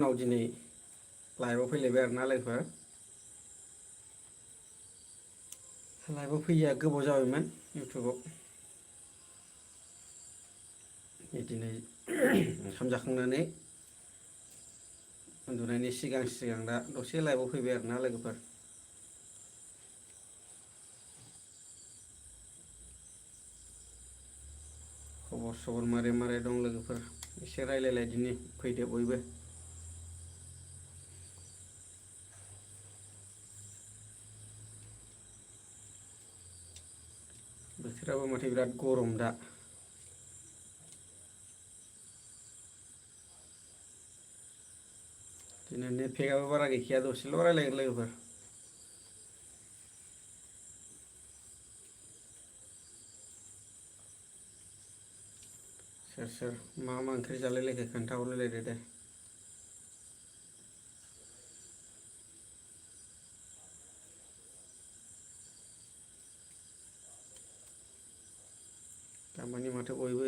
उनाव दिनै लाइभआव फैलायबाय आरोना लोगोफोर। लाइभआव फैयैया गोबाव जाबायमोन इउटुबाव। बिदिनो ओंखाम जाखांनानै उन्दुनायनि सिगां सिगां दा दसे लाइभआव फैबाय आरोना लोगोफोर। खबर सबर मारै मारै दं लोगोफोर एसे रायलायलायदिनि फैदो बयबो। बोथोराबो माथो बिराद गरम दा। दिनै नेट पेकआबो बारा गैखाया दसेल' रायलायगोन लोगोफोर। सोर सोर मा मा ओंख्रि जालायलायखो खोन्थाहरलायलायदो दे। दामानि माथो बयबो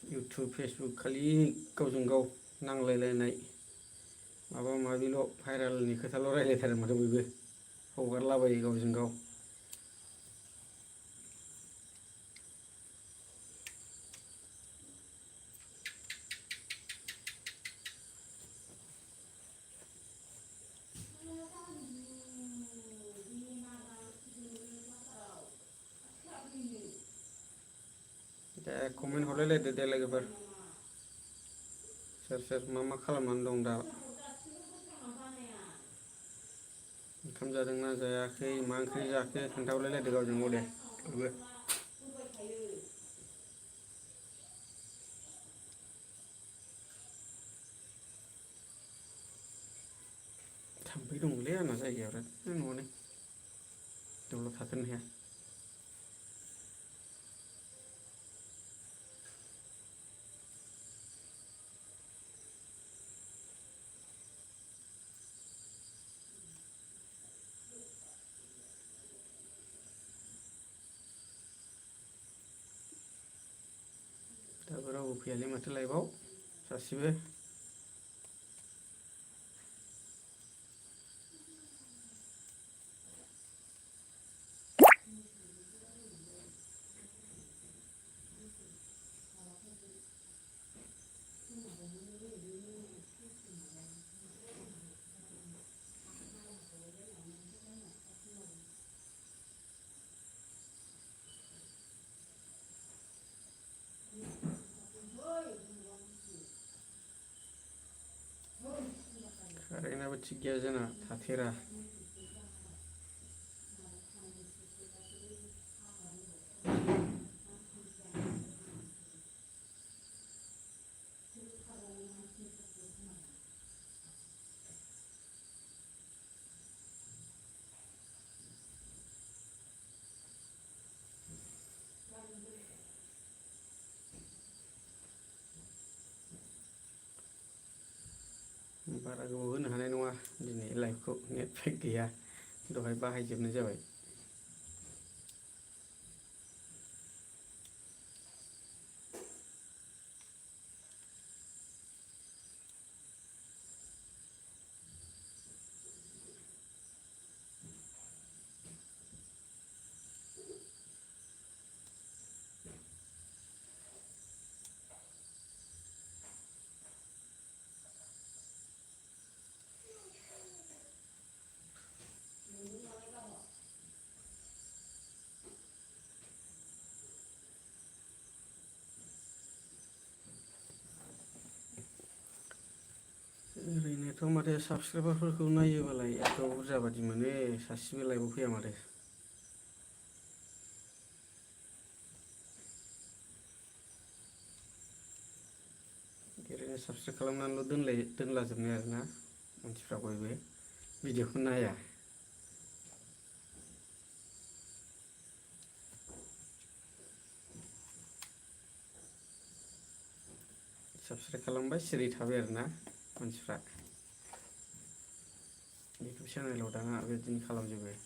इउटुब फेसबुक खालि गावजों गाव नांलायलायनाय माबा माबिल' भाइरेलनि खोथाल' रायलायथारो माथो बयबो हगारलाबायो गावजों गाव। दे कमेन्ट हरलायलायदो दे लोगोफोर। सोर सोर मा मा खालामनानै दं दा। ओंखाम जादोंना जायाखै मा ओंख्रि जाखो खोन्थाहरलायलायदो गावजों गाव दे बयबो। थाम्फै दंलै आंना जायगायाव बिरादनो न'आवनो दलद थाथारनो हाया। दाबो रावबो फैयालै माथो लाइभआव सासेबो। कारेन्टआबो थिग गैया जोंना थाथेरा। बारा गोबाव होनो हानाय नङा दिनै लाइभखौ नेट पेक गैया दहाय बाहायजोबनाय जाबाय। ओरैनोथ' माथो साबसक्राइबारफोरखौ नायोबालाय एथ' बुरजा बादि मोनो सासेबो लाइभआव फैया माथो। ओरैनो साबसक्राइब खालामनानैल' दोनलाजोबनाय आरोना मानसिफ्रा बयबो भिडिअखौ नाया। साबसक्राइब खालामबाय सिरि थाबाय आरोना मानसिफ्रा। इउटुब चेनेलाव दाना बेबायदिनो खालामजोबो।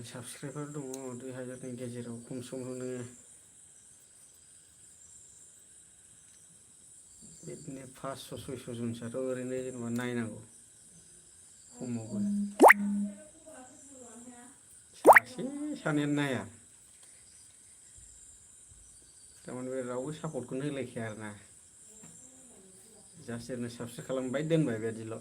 साबसक्राइबार दङ 2000नि गेजेराव खम समावनो बिदिनो 500-600 जनसोआथ' ओरैनो जेनेबा नायनांगौ खमावबो सासे सानैयानो नाया थारमाने बे रावबो सापर्टखौनो होलायखाया आरोना जास्ट ओरैनो साबसक्राइब खालामबाय दोनबाय बेबादिल'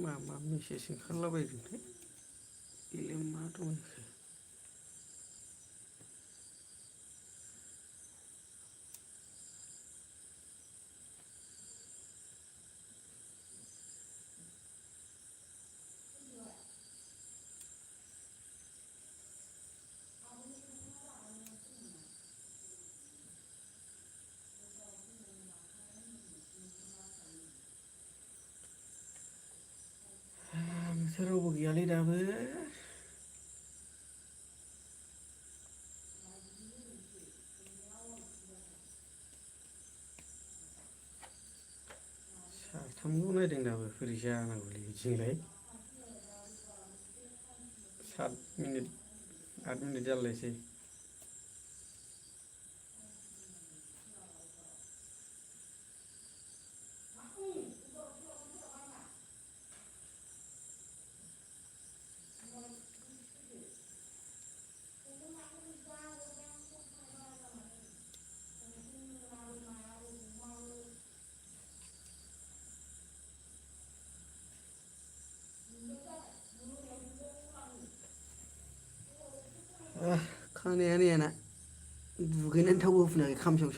मा मेसेज ओंखारलाबायदोंथाय बेलाय मा दं बेखौ माथो रावबो गैयालै दाबो साथामल' नायदों दाबो बोरै जानांगौलै बिदिजोंलाय 7 मिनिट 8 मिनिट जालायसै खानाया नै आंना दुगैनानै थावबो फुनाखै खामसाव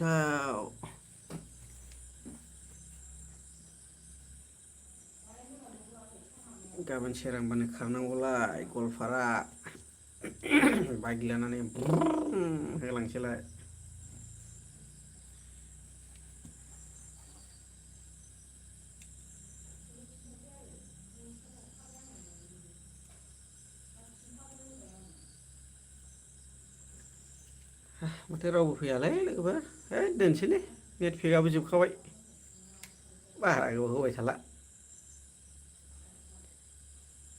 गाबोन सोरांबानो खारनांगौलाय गवालपारा बाइक लानानै होलांसैलाय माथो रावबो फैयालै लोगोफोर है दोनसैलै नेट पेकआबो जोबखाबाय बारा गोबाव होबाय थाला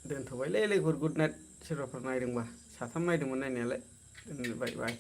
दोनथ'बायलै लोगोफोर गुड नाइट सोरबाफोर नायदोंबा 3 नायदोंमोन नायनायालाय दोनबाय बाय